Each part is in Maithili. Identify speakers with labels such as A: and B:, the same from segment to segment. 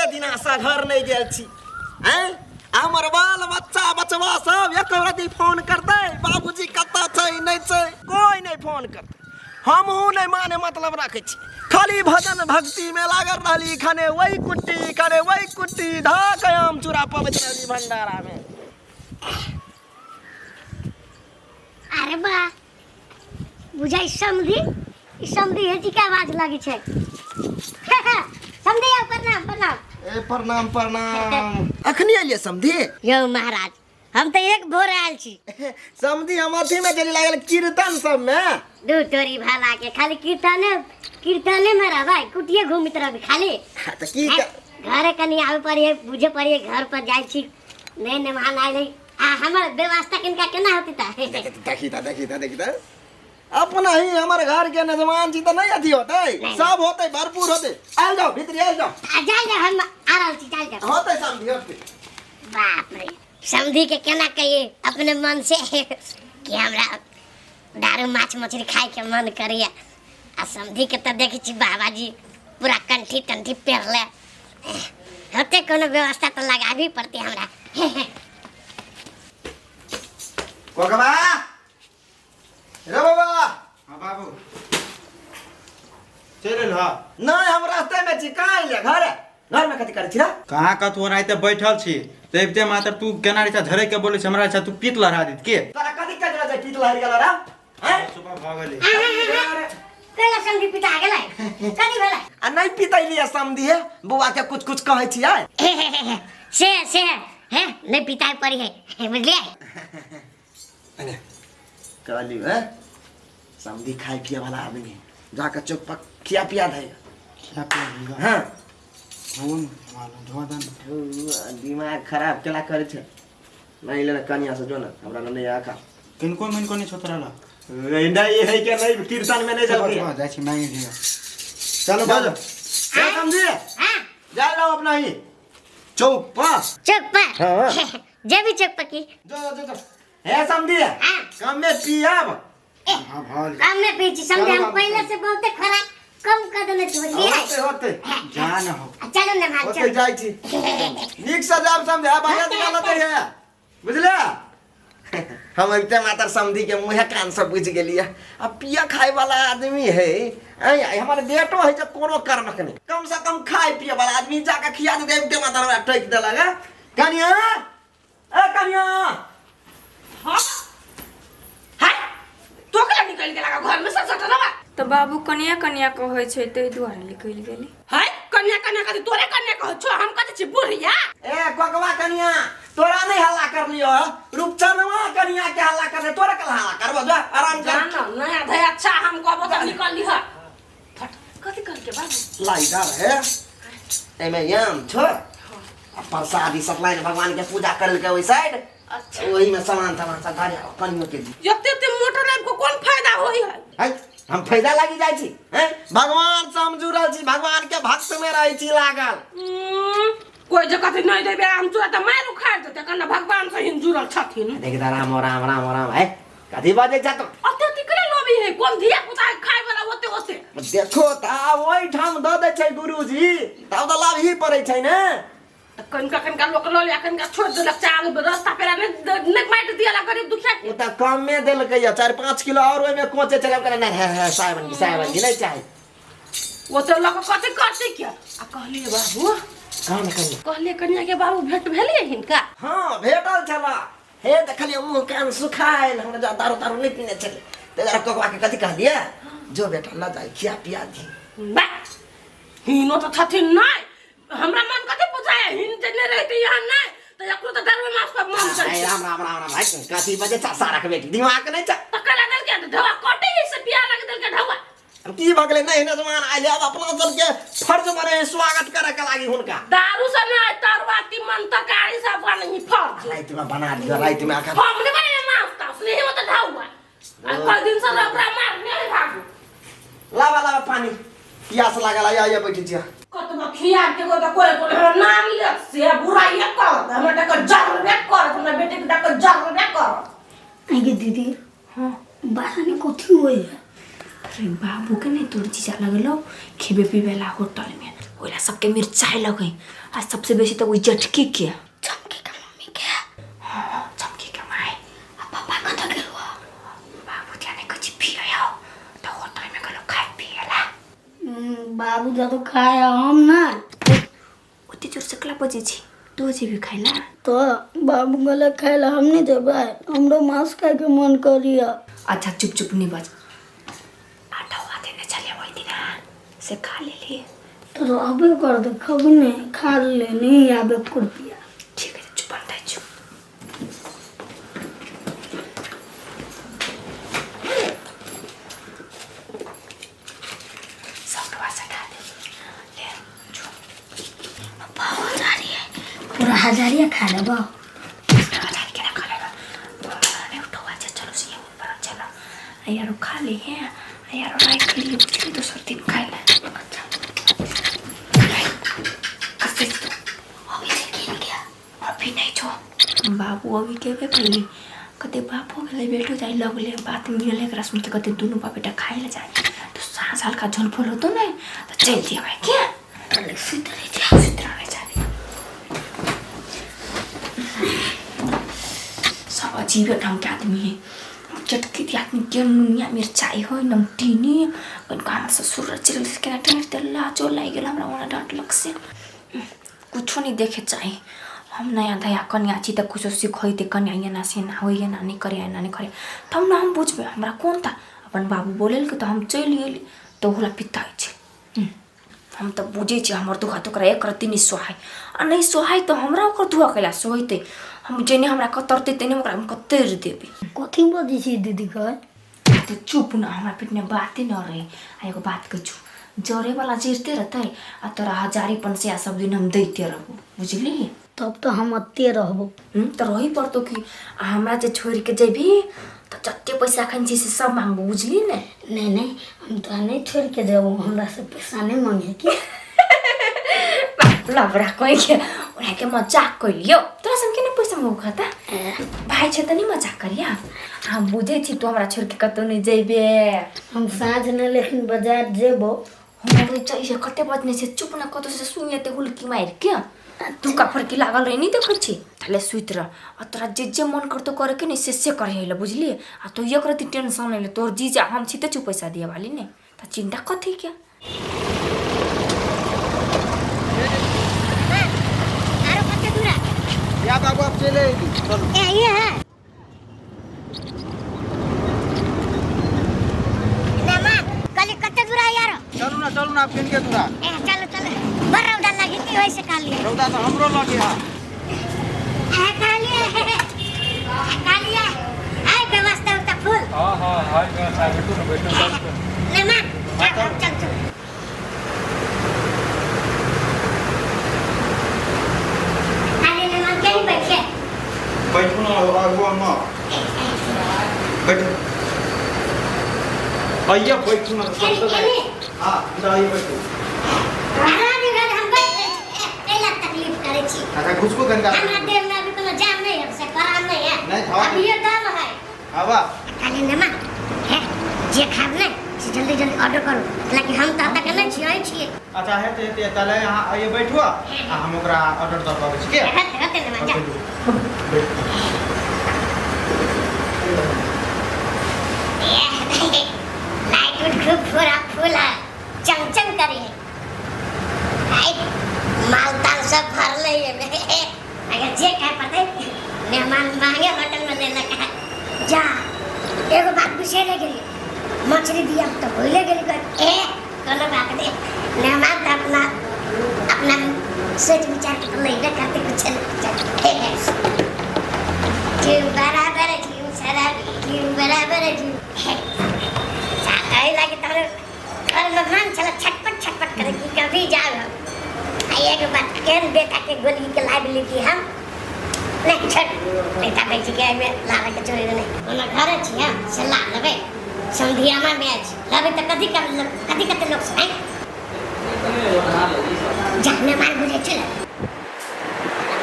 A: दिना से घर नहीं गेल छी। हैं, हमर बाल बच्चा बचवा सब एक रति फोन करतै, बाबूजी कतऽ छै नहीं छै, कोई नहीं फोन करतै। हमहूँ नहीं माने मतलब रखै छी, खाली भजन भक्ति में लागल रहली, खने वही कुट्टी खने वही कुट्टी धऽ के आम चूड़ा पबैत रहली भंडारा में।
B: अरे बा बुझाइ समधी, ई समधी हे जी के आवाज लागै छै। समधी आउ, प्रणाम प्रणाम।
A: ए प्रणाम प्रणाम। अखनी एलियै समधी?
B: यौ महाराज, हम तऽ एक भोर आयल छी।
A: समधी, हम अथी में चली लागल कीर्तन सब में।
B: दू तोरी भाला के खाली कीर्तने कीर्तने में रहबै, कुटिए घूमैत रहबै खाली।
A: हाँ, तऽ की
B: घरे कनी आबे पड़िए, बुझे पड़िए, घर पर जाइ छी नहीं मेहमान आयल है आ हमर व्यवस्था किनका केना होती ता।
A: देखी ता, देखी ता, देखी ता, अपना ही हमर घर के नजमान छी तऽ नहीं अथी होतै,
B: नहीं।
A: सब होतै, भरपूर होतै। आयल जाओ, भीतरी आयल जाओ।
B: आ जाय जाओ, हम आ रहल छी, जाय जाओ।
A: होतै समधी, होतै।
B: बाप रे, समधी के केना कहिए अपने मन से कि हमरा दारू माछ मछली खाए के मन करैया, आ समधी के तऽ देखै छी बाबाजी पूरा कंठी टंठी पेरले होते, कोनो व्यवस्था तऽ लगाबी पड़तै हमरा।
A: कोकबा रे बाबा।
C: हाँ बाबू, चलि एलह?
A: नहीं, हम रास्ते में छी। कहाँ अइले? घरे घर में कथी करै छी रे?
C: कहाँ कतौ ओनाहिते बैठल छी तऽ अबिते मात्र तू केना रहै छह झरै के बोलै छ हमरा छै तू पीत लहरा देत के।
A: तोरा कथी कह छै पीत लहरि गेल रे? हैं?
C: सुबह भऽ गेलै।
B: कैला समधी पिता गेलै, कथी भेलै?
A: आ नहीं पितैलियै समधी, हे बौआ के कुछ कुछ कहै छियै।
B: से से हे नहीं पिताई पड़ी है, बुझलियै?
A: अरे कहली है समधी खाए पिए वाला आदमी है, जाकर चौक पर खिया पिया दे।
C: खिया पिया दिअ?
A: हाँ।
C: धोन मालूम धो दन।
A: दिमाग खराब केला करे छै। नहीं लेना कनिया से जो ना हमरा नहीं आखा।
C: किनको मिनको नहीं छो तोरा लग?
A: नहीं नहीं है के नहीं, कीर्तन में नहीं चलती है।
C: जाइ छी मांगि लिअ, चलो बाबू।
A: चल समझी।
B: हाँ।
A: जा लो अपना ही चौक पर।
B: चौक पर?
A: हाँ।
B: जेबी चौक पर की?
A: जो जो जो हे समझी।
B: हाँ।
A: कम में पियाब।
C: हाँ भऽ गेल।
B: कम में पी छी समझे,
C: चलो
B: हम
C: बाबू।
B: पहले से बहुते खुराक कम कर देने छी, बुझलियै?
A: होते होते।
C: जा न हो।
B: चलू ने भाग।
A: होते
B: चलू।
A: जाइ छी, नीक से जाब समझे, बढ़िया दिखा लते है, बुझले? हम अबिते मातर समधी के मुँहे कान सब बुझि गेलियै। आ पिया खाय वाला आदमी है, ऐ हमर बेटो है जे कोनो कर्मक नहीं, कम से कम खाय पिए वाला आदमी जाके खिया देते। अबिते मातर हमरा टोकि देलक। है कनिया, ए कनिया।
D: हाँ हाय, तो केला निकलि गेला घर में सब सटलवा?
E: तऽ बाबू कनिया कनिया कहै छै ताहि दुआरे निकलि गेली।
D: हाय, कन्या कन्या कथी? तोरे कन्या कहै छौ, हम कथी छी बुढ़िया?
A: ए कोकवा कनिया, तोरा नहीं हल्ला कर लियो, रूपचनवा कनिया के हल्ला कर ले, तोरा कल हल्ला करबो, जा आराम कर।
D: जान नया धय। अच्छा, हम कहबो तऽ निकल लिह फट। कथी कहलकै बाबू?
A: लाइटर है, एमे याम छो आ प्रसादी सब लाइन भगवान के पूजा कर के ओहि साइड।
D: अच्छा।
A: ओही में सामान तामान सब धरे आओ कनियो के दी।
D: एते एते मोटर लाइब के कोन फायदा होई है?
A: है हम फायदा लागी जाइ छी हैं, भगवान से हम जुड़ल छी, भगवान के भक्त में रहै छी लागल।
D: कोई जे कथी नहीं देबे आम चूड़ा तऽ मारि उखाड़ देते कन्ना, भगवान से हिन जुड़ल छथिन।
A: देख त राम राम राम राम, है कथी बजै छ तू?
D: अते अते केना लोभी है, कोन धिया पुता के खाय वाला ओते ओते?
A: देखो त ओहिठाम दऽ दै छै गुरुजी, तब तऽ लाभ ही पड़ै छै ने।
D: तऽ कनिका कनिका लोक लऽ लिया, कनिका छोड़ि देलक, चार रास्ता पेरा नहि नहि बाँटि दियला गरीब दुखिया के।
A: ओ तऽ कमे देलकै या 4-5 किलो और ओहिमे कोचे चलब करे नहीं है, है साहब जी, साहब जी नहीं चाही।
D: ओ तऽ लऽ कऽ कथी करतै के? आ कहलियै बाबू।
A: कहाँ ने कहियो।
D: कहलियै कनिया के बाबू भेंट भेलियै हिनका?
A: हाँ भेटल छला, हे देखलियै मुँह कान सुखायल, हमरा जा दारू तारू नहीं पीने छलै ताहि दुआरे ककवा के कथी कहलियै, जो बेटा ल जाय खिया पिया दी।
D: बा हिनो तऽ छथिन नहि, हमरा मन कथी बुझाय, हिन जे नहि रहते यहाँ नहि तऽ एकरो तऽ दारू मास पर मन करै
A: अरे राम राम राम राम, भाई कथी बजे चा सारा के बेटी दिमाग नहीं चा।
D: तऽ कला देलकै ढवा कटे से पिया लग देलकै ढवा।
A: अब की भगले नहीं नजमान आइले, अब अपना सबके फर्ज बने है स्वागत करे के लागी हुनका।
D: दारू से नहीं तरुआ तीमन तरकारी सब बनी फर्ज।
A: रात में बना दियो, रात में आकर
D: हम नहीं बने मांस तास नहीं होता ढाउआ, आ कल दिन से ओकरा मारने है भागू।
A: लावा लावा पानी, प्यास लागल, आया आया बैठी छिया।
D: कतबो खिया के को तऽ कोई कोई हमर नाम लेत से बुराइए करत, हमरा टक जरबे करत, हमरा बेटी के टक जरबे करत।
F: आगे दीदी।
E: हाँ।
F: बाहर कथी होय है?
E: अरे बाबू के नहीं तोर जीजा लगलो खेबे पीबे ला होटल में, ओइला सबके मिरचाइ लगै आ सबसे बेसी तऽ ओहि जटकी के
B: चमकी के मम्मी के।
E: हाँ, चमकी के माय।
B: आ पापा कतऽ गेल हुआ?
E: बाबू ध्यान कछि पिए हो तऽ होटल में गेलो खाय पिएला।
F: बाबू जब खाए हम ना।
E: ओते जोर से कला बजै छी तू जेबी खाइला?
F: तो बाबू गले खाए ला हम नहीं जेबै, हमरो मांस खाए के मन करिया।
E: अच्छा चुप चुप नहीं बज। आटा देने चले वही दिन से खा लेली।
F: तो रहबे कर दे खबी नहीं खा ले नहीं आबे कुर्पिया।
E: ठीक है चुप बन जाय चुप। सब सटा दे ले चुप।
F: बहुत आ रही है पूरा हजारिया खा लेबो।
E: हजार केना खा लेबो? नहीं उठो अच्छा चलो से ऊपर चलो यार खा ले हैं यार राख लिए बुझली दोसर दिन खाइ ले। अच्छा कसे तो
B: अभी से किन गया?
E: अभी नहीं छो बाबू अभी केबे करली कते बाप हो गेलै बेटो जाय लगले बात मिलले एकरा सुन के कते दुनू बाप बेटा खाइ ले जाय तो साँझ हल्का झोलफोल होतो ने तो चल दिया क्या
F: तले सुत रहे जा।
E: सुत रहे जाबे। सब अजीब ढंग के आदमी है चटकी दी आदमी के नुनिया मिरचाई हो नमटीनी उनका हमर ससुर चल के डांट देला चोर लागि गेल हमरा ओना डांटलक से कुछो नहीं देखे चाही। हम नया धया कन्या छी तऽ कुछो सिखैते कन्या एना से एना होइ एना नहि करे एना नहि करे तब ने हम बुझबै। हमरा कोन था अपन बाबू बोलेलकै तऽ हम चलि गेली तऽ ओकरा पिताइ छै। हम तऽ बुझै छियै हमर दुखा तऽ ओकरा एक रत्ती नहि सोहाय आ नहि सोहाय तऽ हमरा ओकर धुआ कैला सोहेतै। हम जेने हमरा कतरतै तेने ओकरा हम कतरि देबै।
F: कथी बजै छी दीदी के?
E: तऽ चुप न हमरा पेटमे बाते न रहे। आ एगो बात कहै छु जरे वाला जरिते रहतै आ तोरा हजारी पंसिया सब दिन हम दैते रहबो बुझली?
F: तब तो हम अते रहबो।
E: तऽ रही पड़तो कि आ हमरा जे छोड़ि के जेबही तऽ जते पैसा एखन छै से सब मांगबो बुझली ने?
F: नहीं नहीं हम तो नहीं छोड़ के जेबो, हमरा से पैसा नहीं मांगे कि
E: लबरा कहि के ओना के मजाक कैलियौ। तोरा संग केना पैसा मांगबो खाता भाइ छै तऽ नहि मजाक करिया। हम बुझै छी तू हमरा छोड़ि के कतौ नहि जेबे।
F: हम साँझ ने लेकिन बाजार जेबो।
E: हम छै कते बजने छै चुप न कतौ से सुनि लेतै हुलकी मारि के तू का फरकी लागल रहे नहीं देखै छी ताले सुति रह आ तोरा जे जे मन करतो करे के नहीं से करे ले बुझली? आ तो एक रति टेंशन नहीं ले तोर जीजा हम छी तऽ पैसा दिए वाली ने तऽ चिंता कथी के?
B: आरो कते दूर है?
C: या बाबू आप चले अइली चलू।
B: ए ये है ना मां कल कते दूर है यार?
C: चलू ना आप किन के दूरा।
B: ए चलो चलो बड़ रौदा लगी की होय से काली
C: रौदा तो हमरो लगे हा।
B: ए काली काली आय व्यवस्था उता फूल।
G: हां हां हाय व्यवस्था बैठू न बैठू सब।
B: ना मां चल चल चल काली ना मां के बैठे
C: बैठू ना आगू अम्मा बैठू आइए बैठू ना। हां आइए बैठू।
B: हम बैठ कैला तकलीफ करै छी?
C: अच्छा घुसको गंगा
B: हमरा देह में अभी कोनो जाम नहीं है से कराम नहीं है
C: नहीं था
B: अभी ये दम है।
C: हवा
B: काली नमा है जे खाब ने से जल्दी जल्दी ऑर्डर करू लेकिन हम त तक नहीं छियै छियै।
C: अच्छा है ते तले यहां आइए बैठू आ हम ओकरा ऑर्डर दऽ पाबै छी के
B: हट हट नमा जा। लाइट उठ खूब पूरा फूल है चमचम करी है आई माल ताल सब भरले है। अगर जे खाए पड़ते मेहमान महंगे होटल में लेलक है। जा एगो बात पूछे रह गेली मछली दिया तो भूले गेली ए कोनो बात नहीं मेहमान तो अपना अपना सोच विचार के तो लेबे करते कुछ न कुछ। क्यों बराबर क्यों शराबी क्यों बराबर क्यों चाहता लागे तोरे घर में मन चला छटपट छटपट करे कि कभी जाओ हम। एगो बात केहन बेटा के गोली के लाइव लीती हम नहीं छोड़ बेटा बेटी के एहिमे लाबे के चोरी नहीं कोनो घरे छी हम से ला लेबै समधियामा में अछि लेबै तऽ कथी कर कथी कते लोक छै जा मेहमान बुझै छै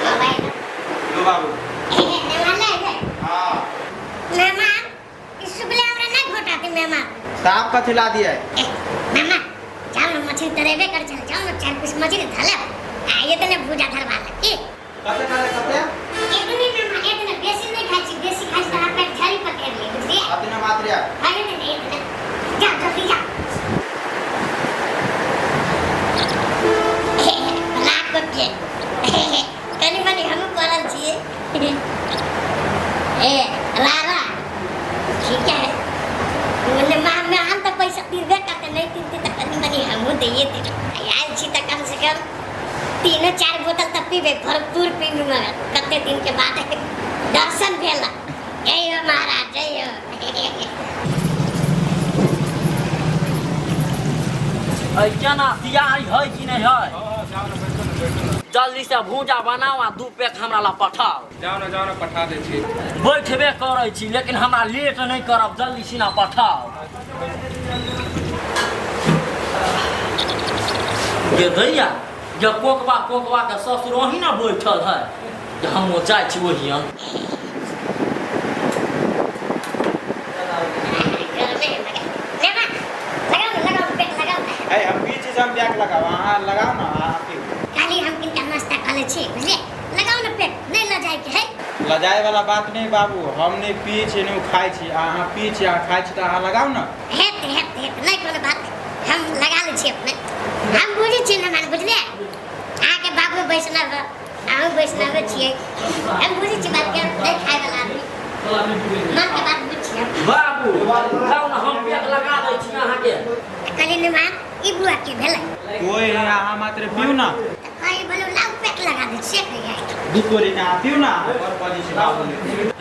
B: मोबाइल
C: लो बाबू
B: ए मेहमान ले आबै।
C: हां
B: मेहमान ई सुगले हमरा नहीं घोटाते मेहमान।
C: साफ कथी ला दिए?
B: ए मेहमान जाओ ना मछली तरेबे कर चल जाओ ना चार पीस मछली धलब आ इतने भूजा धरवा ले की
C: कते खाले कते
B: इतने ना इतने बेसी नहीं खाइ छी बेसी खाइ छी त अहाँ पेट झड़ी पकड़ ले बुझलियै
C: अपने मात्रिया
B: हाँ इतने इतने जा जल्दी जा राख के कनी मनी हमहूँ पड़ल छियै ए रा ठीक है मने माँ में हम तो पैसा दिबे करते नहीं दिते तो कनी मनी हमहूँ दैये देबै आयल छी तऽ कम से कम तीनो चार बोतल तऽ पीबै भरपूर पीबी मगर कते दिन के बाद दर्शन भेल जय हो महाराज जय हो
H: अय केना तैयारी है कि नहीं है जल्दी से भूजा बनाओ आ दू पैक हमरा ला पठाओ
G: जाओ ना पठा दै छी
H: बैठबे करै छी लेकिन हमरा लेट नहीं करब जल्दी सीना पठाओ गे दैया जे कोकबा कोकबा के ससुर वही ना बैठल है जे हम जाइ छी ओहियन
B: गरमे है मगर ले माँ लगाओ ना लगाओ पेट लगाओ ना
C: ए हम पी छी हम बैग लगाओ अहाँ लगाओ ना अहाँ पीऊ
B: खाली हम किनका नाश्ता कऽ लै छी बुझलियै लगाओ ना पेट नहीं लऽ जायके है
C: लजाए वाला बात नहीं बाबू हम नहीं पी छी नहीं खाइ छी अहाँ पी छी अहाँ खाइ छी तऽ अहाँ लगाओ ना
B: हेत हेत हेत नहीं कोनो बात हम लगा लै छी अपने हम बुझै छी ना मान बुझलियै अहाँके बाबू वैष्णव अहूँ वैष्णव छियै हम बुझै छी बात के नहीं खाय वाला आदमी मन के बात बुझ छियै
H: बाबू खाउ ना हम पैक लगा दै छी अहाँके
B: कहलियै ने माँ ई बुआ के भेलै
C: कोई है अहाँ मात्र पीऊ ना
B: तऽ कहै बोलू लाउ पैक लगा दै छियै कहिया
C: दू कोरी ना अहाँ पीऊ ना और बजै छी बाबू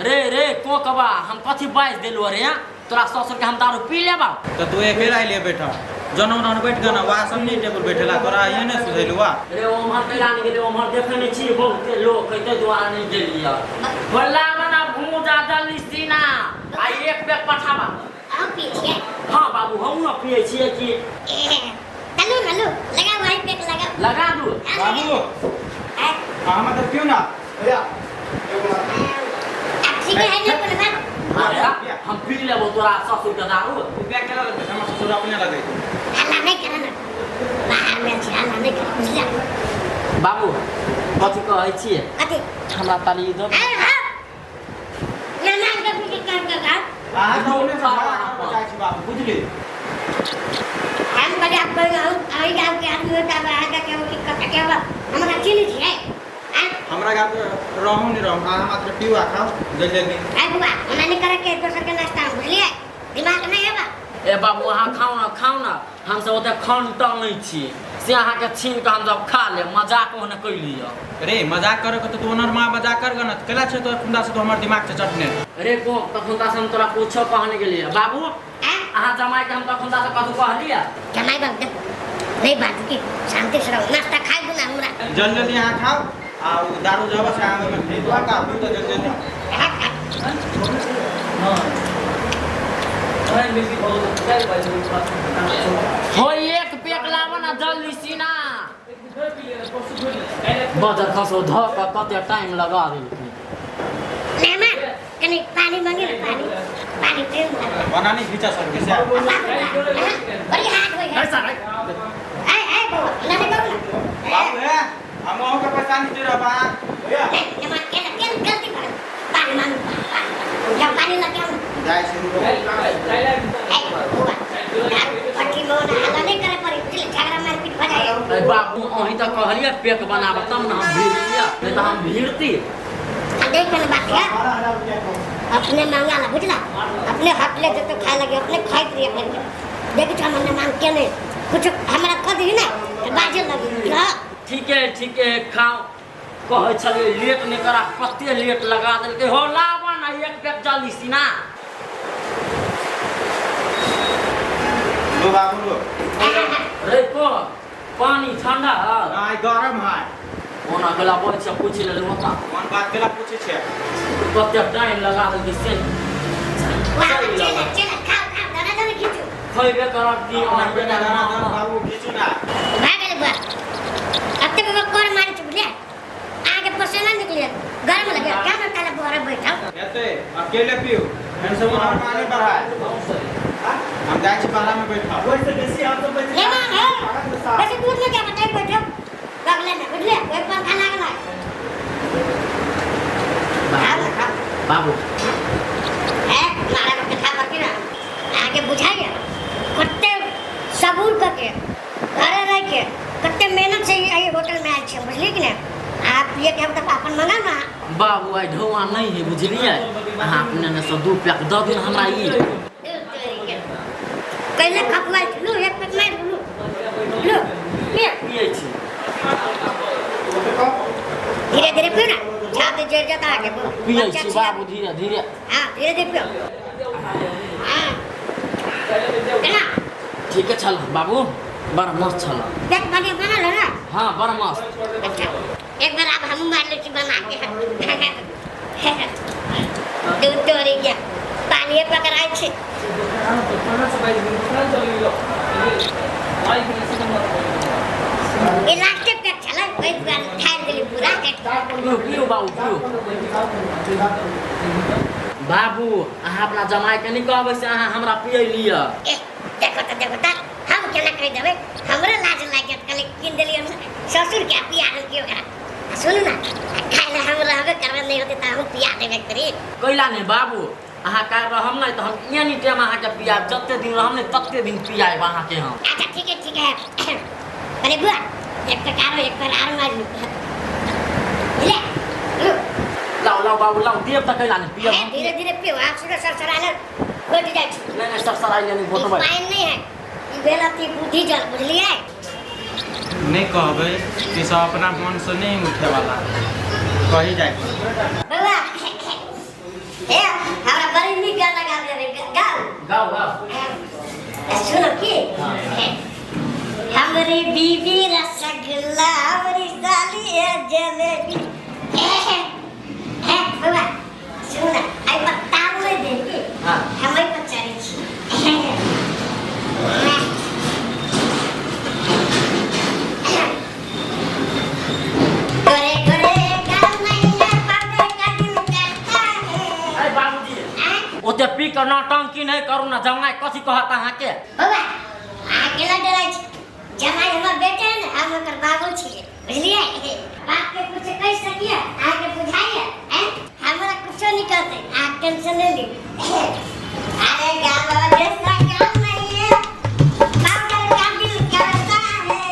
H: रे रे कोकबा हम कथी बाजि देलु रे तोरा ससुर के हम दारू पी लेबा
C: तऽ तू अकेला अइले बैठल जनम रहन बैठ के ना वहाँ सब नहीं टेबुल बैठेला तोरा ये नहीं सुझेलु वा
H: रे ओम्हर कैला नहीं गेलै ओम्हर देखै नहीं छी बहुते लोक है ताहि दुआरे नहीं गेलियै बोला मना भूजा जल्दी सीना आ एक बैग पठाबा
B: अहूँ पी छियै
H: हाँ बाबू हमहूँ पियै छियै कि
B: ए चलू ना लू लगाओ वही पैक लगाओ
H: लगा दू
C: बाबू
B: हाँ,
C: अहाँ मात्र पीऊ ना
A: भैया
B: अब ठीक है ना कोनो बात
H: अरे हम पी लेबो तोरा ससुर के दारू
C: बैग केला लगबै हमर ससुर अपने लगै
B: हल्ला नहीं करा ना बाहर में छी हल्ला नहीं करा बुझलियै
H: बाबू कथी कहै छियै
B: कथी
H: हमरा ताली दो
B: हाँ हाँ ना ना कभी के काम कर काम
C: अहाँ तऽ अपने से झगड़ा करऽ जाइ छी बाबू बुझली
B: हम बड़े आप बड़े हम अही गाँव के आदमी होता है आगे के की कटा के बा हमरा चिन्ह छियै आ
C: हमरा गाँव रहू नहीं रहू अहाँ मात्र पीऊ आ खाओ जल्दी जल्दी
B: आ बुआ हमरा नहीं करे के दोसर के नाश्ता बुझलियै दिमाग नहीं है बा
H: ए बाबू अहाँ खाउ ना खाउ ना हमसब ओते खान टालै छी से अहाँके छीन कऽ हमसब खा लेब मजाक ओहने कैलियै
C: रे मजाक करे के तऽ तू ओनर माँ मजाक कर ना केला छै तो खुंदा से तो हमर दिमाग से चटने
H: रे को तखुनता से हम तोरा कुछो कहने गेलियै बाबू
B: आ
H: अहाँ जमाइके हम तखुनता से कथू कहलियै
B: जमाई बाबू देखो नहीं बात की शांति से रहो नाश्ता खाइ दू ना हमरा
C: जल्दी जल्दी अहाँ खाओ आ उ दारू जब से अहाँ ओहिमे खरीदो आ पीऊ तऽ जल्दी जल्दी
H: हो एक पेक लाबऽ ना जल्दी सीना बजर खसो धऽ कऽ कते टाइम लगा देलखिन
B: मेहमान कनी पानी मांगे ना पानी पानी पियो ना
C: बना नहीं खींचा सर के से
B: बड़ी हाथ होई है ए ए बउआ ना नहीं करू ना
C: बाबू है हम अहूँ के पैसा नहीं दे रहा बा
A: भैया
B: नहीं मेहमान केना केना गलती कर पानी मांगू पानी जब पानी लगे हम
C: जाइ छी रुको
B: ए बउआ पट्टी में ना हल्ला नहीं करे पड़ी बुझले झगड़ा मारपीट हो जाए
H: अरे बाबू अहीं तऽ कहलियै पेक बनाबऽ तब ने हम भीड़तियै नहीं तऽ हम भीड़ती
B: आ देख ना बात है
A: 12,000 रुपया को
B: अपने मांगा ला बुझला अपने हक ले तो खाए लगे अपने खाइत रहिए फिर देखी हम मांग के नहीं कुछ हमरा कह दी ना तो बाजे लगी बुझला
H: ठीके ठीके खाओ कहै छलियै लेट नहि करा कते लेट लगा देलकै हो लाबऽ ना एक पैक जल्दी सीना
C: लो बाबू लो
H: रे को पानी ठंडा है
C: नहीं गरम है
H: ओना गेला बोल छै पूछि लेलहुँ ओतऽ
C: कोन बात केला पूछे छै
H: कते टाइम लगा देलकै से
B: वाह चल चल खाओ खाओ दाना दाना खींचू
H: खैबे करब कि
C: अपना
H: अहीं
C: बेटा दाना दान बाबू खींचू ना
B: भाग गेलै बुआ अब ते बाबा कोर मारे छी बुझलियै अहाँके पसीना निकलि गरम लगे क्या ना ताला बुआरा बैठल
C: हेतै अकेले पीऊ एहन से ओनर माँ नहीं बढ़ाए हम जाइ छी बाहर में बैठब
A: वैसे बेसी हम सब
B: ले मां हे वैसे दूर में क्या बताई बैठो कते मेहनत से एहि होटल में आयल छियै, बुझलियै कि नहि? अहाँ पिए के हम तऽ अपन मंगाउ ना।
H: बाबू आइ ढौआ नहि है, बुझलियै? अहाँ अपने ने से 2 पैक दऽ दियौ हमरा ई।
B: कैले खपवा लू, एक पैक मारि लू, लू पिए।
H: पियै छी।
B: धीरे धीरे पियो ना, छाती जरि जाता आगे।
H: पियै छी बाबू, धीरे धीरे।
B: हाँ, धीरे धीरे पियो। हाँ, केना?
H: ठीके छल बाबू, बड़ मस्त छल।
B: देख, बढ़िया बनल है ना?
H: हाँ, बड़ मस्त।
B: अच्छा, एक बार अब हम मार लै छी बना के। दूध तोड़ी के पानिए पकड़ाइ छी। ई लास्टे पैक छलै, ओहि दुआरे ठारि देली पूरा।
H: पियू पियू बाबू, पियू बाबू। अहाँ अपना जमाइके नहि कहबै से अहाँ हमरा पियै लिअ।
B: ए देखो तऽ, देखो तऽ, हम केना कहि देबै? हमरो लाज लागि जायत। कहली कीन देलियै हम ससुर के, पिया देलकै ओकरा। आ सुनू ने, आ खाय लए हम रहबे करबै, नहि होतै तऽ अहूँ पिया देबै करी।
H: कैला नहि बाबू, अहाँ काल्हि रहब नहि तऽ हम एनी टाइम अहाँके पियाब, जते दिन रहब नहि तते दिन पियाब अहाँके हम।
B: अच्छा ठीक है, ठीक है। अरे बुआ, एक पैक आरो, एक पैक आरो मारि लू। ले लू।
H: लाउ लाउ बाबू लाउ, देब तऽ कैला नहि पियब।
B: ए, धीरे धीरे पियो, आप सुबह सरसराले घोटि जाइ छी।
H: नहि नहि, सरसराइ नहि
B: ई
H: घोटबै।
B: पानि नहि है, ई भेल अथी बुद्धि जल, बुझलियै?
C: नहि कहबै कि सब अपना मनसँ नहि उठेवला कही जाइ।
B: बउआ, ए हमरा बड़ी नीक गाना गाबे रे, गाउ।
H: गाउ गाउ।
B: ए, सुनो की, हमरी बीबी रसगुल्ला, हमरी साली है जलेबी। ए ए बउआ, सुन ना, आई पर ताल नहीं दे की।
H: हाँ।
B: हम एहि पर चढ़ै छी। गोरे गोरे गाल मैया पावे का दिल करता है।
H: अरे बाबूजी,
B: आँय?
H: ओते पी कऽ नौटंकी नहि करू ने, जमाइ कथी कहत अहाँके?
B: बउआ, अहाँ केना डराइ छी? जमाइ हमर बेटे है ने, हम ओकर बाबू छियै, बुझलियै? बाप के कुछ कहि सकिए अहाँके बुझाइए? आँय? हमरा कुछो नहीं कहते, अहाँ टेंशन नहीं ली। अरे गाल बाबा जैसा गाल नहीं है, पाउडर का दिल करता है।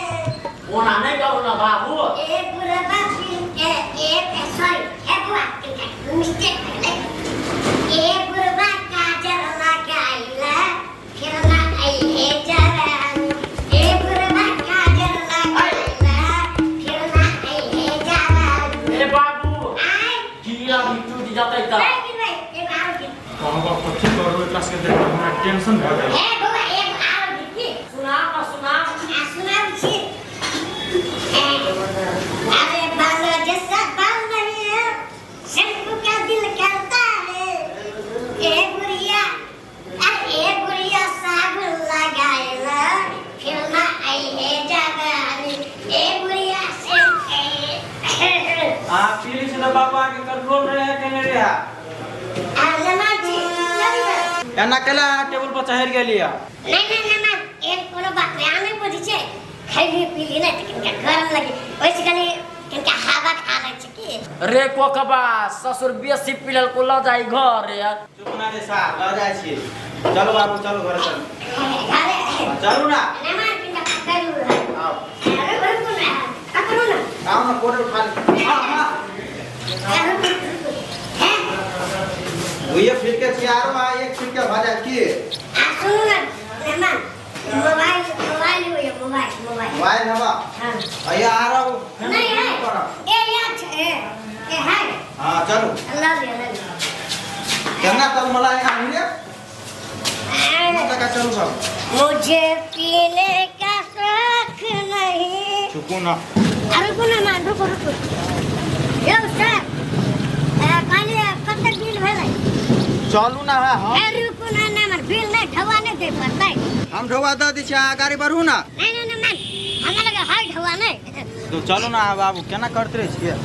H: ओना नहि गाउ ने बाबू।
B: ए बुढ़वा दिल ए ए सॉरी, ए बुआ, मिस्टेक भऽ गेलै। ए बुढ़वा काजर लगाइला फिर ना आई जवान, ए बुढ़वा काजर लगाइला फिर ना आई जवान।
H: ए बाबू,
B: आय?
H: कीड़ा भी टूटि जेतै तऽ।
B: नहीं गिरबै, एगो आरो गीत।
C: कहबा कथी करू, एकरा सबके देख कऽ हमरा टेंशन भऽ गेल।
B: ए बौआ, एगो आरो गीत की।
H: सुनाउ ने, सुनाउ।
B: आ सुनाबै छी। ए, अरे बाल जैसा बाल नहीं है, शंकु का दिल करता है। ए गुड़िया, अरे ए गुड़िया साबुन लगाएला फिर ना आई है जवानी, ए गुड़िया से
C: अहाँ पी लै छी तऽ बाबू अहाँके कंट्रोल रहै कि नहि रहै?
B: आ लेना छी चलू।
C: एना केला अहाँ टेबुल पर चढ़ि गेलियै?
B: नहीं नहीं नहीं नहीं, एहन कोनो बात नहीं। अहाँ नहीं बुझै छियै, खैली पीली नहि तऽ कनिका गरम लगे, ओहिसँ कनि कनिका हवा खा लै छै की।
H: रे कोकबा, ससुर बेसी पी लेलको, लऽ जाइ घर रे।
C: चुप ना रे सार, लऽ जाइ छी। चलू बाबू, चलू घर चलू।
B: घरे।
C: चलू ना।
B: नहि मान, कनिका पकड़ू।
C: आउ।
B: रुकू रुकू ना, पकड़ू ना।
C: आउ ना, कोट उठा ली। हाँ हाँ।
B: रुकू रुकू, हैं।
C: दुइये फिरके छी आरो अहाँ एक फिरके भऽ जायत की?
B: आ सुनू ना मेहमान, मोबाइल मोबाइल होइए, मोबाइल मोबाइल।
C: मोबाइल हवा।
B: हाँ।
C: अइया आरो।
B: नहीं है। ए यार, ए ए है।
C: हाँ, चलू।
B: लऽ लिअ, लऽ लिअ।
C: केना तल मलाई आही रे टका, चलू बाबू।
B: मुझे पीने का शौक नहीं।
C: चुकू ना।
B: अरे रुको ना मान, रुको रुको। यौ सर, कहलियै कतेक बिल भेलै?
C: चलू ना है हम।
B: ए रुकू ना, ना मान, बिल नहि ढौआ नहि दै पड़तै।
C: हम ढौआ दऽ दै छी, अहाँ गाड़ी बढ़ू ना।
B: नहि नहि नहि मान, हमरा लग है ढौआ नहि।
C: तो चलू ना बाबू, केना करते रहै छियै?